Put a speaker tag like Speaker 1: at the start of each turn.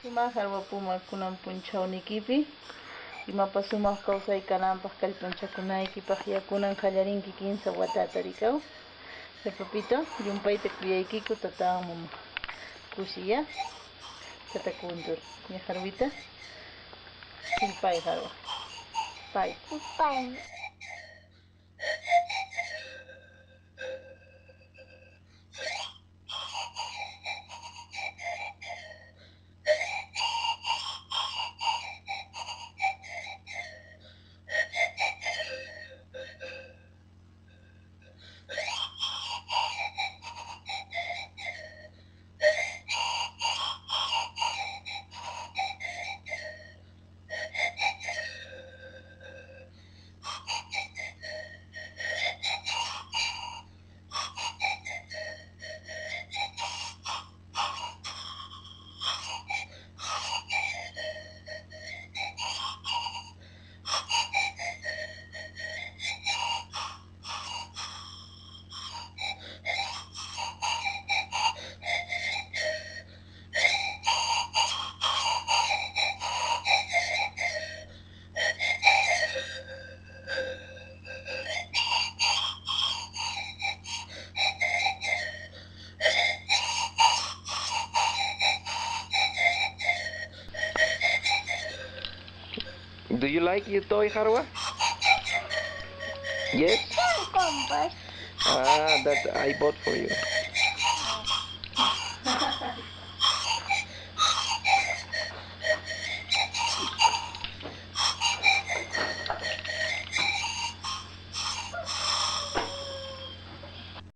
Speaker 1: Sumaq Harwa Puma, kunan punchawnikipi imapas sumaq kawsay kananpaq kallpanchakunaykipaq yakunan qallarinki 15 watata rikaw. Papito, llumpayta kuyaykiku tatawan mama. Kusiya, tata kuntur. Ya Harwita, pay Harwa. Pay.
Speaker 2: Pay.
Speaker 3: Do you like your toy, Harwa? Yes?
Speaker 2: Compass.
Speaker 3: Ah, that I bought for you.